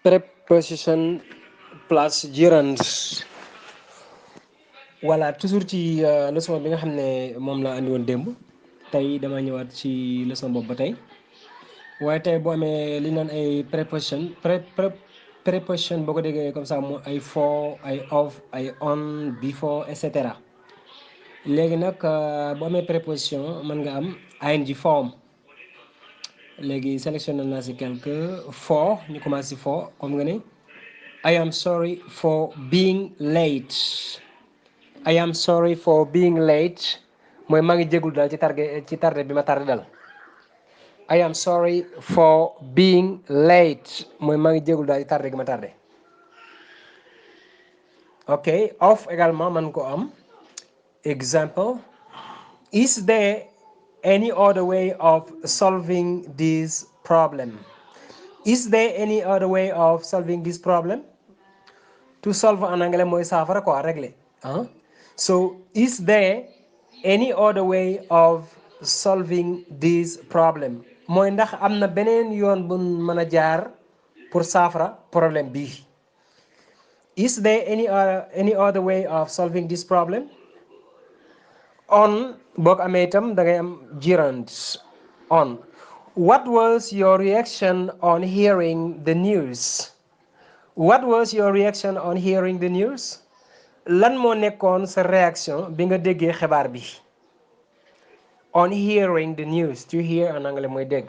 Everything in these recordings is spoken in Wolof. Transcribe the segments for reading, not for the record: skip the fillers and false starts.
preposition plus gerund. Voilà, toujours ci leçon bi nga xam ne moom la andi woon démb tey dama ñëwaat ci leçon boobu ba tey waaye tey boo amee li ñu naan ay préposition boo ko déggee comme ça mu ay for ay of ay on before et cetera léegi nag boo amee préposition mën nga am ing form. léegi sélectionné naa si quelque for ñu commencé si for comme nga ne I am sorry for being late. I am sorry for being late mooy maa ngi jégul daal ci tardé bi ma tardé dal. I am sorry for being late mooy maa ngi jégul daal ci tardé gi ma tardé. ok of également man ko am example is there any other way of solving this problem? Is there any other way of solving this problem? To solve en anglais mooy saafara quoi régler so is there any other way of solving this problem mooy ndax am na beneen yoon bu mën a jaar pour saafara problème bi. Is there any other way of solving this problem? On boo ko amee itam da ngay am gerund on. What was your reaction on hearing the news? What was your reaction on hearing the news? Lan moo nekkoon sa réaction bi nga déggee xibaar bi. On hearing the news, to hear en anglais mooy dégg.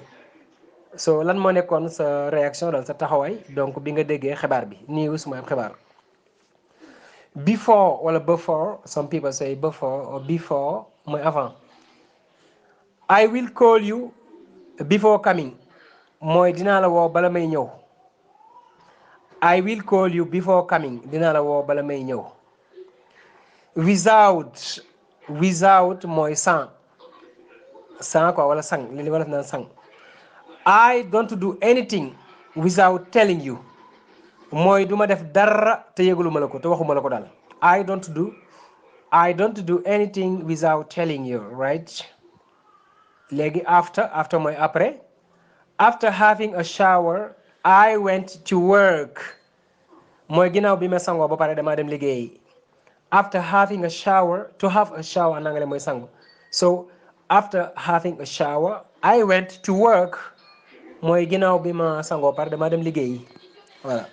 So lan moo nekkoon sa réaction daal sa taxawaay donc bi nga déggee xibaar bi news mooy xibaar. Before wala before, some people say before or before mooy avant. I will call you before coming mooy dinaa la woo bala may ñëw. I will call you before coming dinaa la woo bala may ñëw. Without mooy sans quoi wala sang li wala naan sang. I don't do anything without telling you mooy duma def dara te yëgaluma la ko te waxuma la ko daal. I don't do anything without telling you, right? léegi after mooy après. After having a shower I went to work mooy ginnaaw bi ma sangoo ba pare dama dem liggéey. After having a shower, to have a shower en anglais mooy sangu. So after having a shower I went to work mooy ginnaaw bi ma sangoo pare dama dem liggéey. Voilà.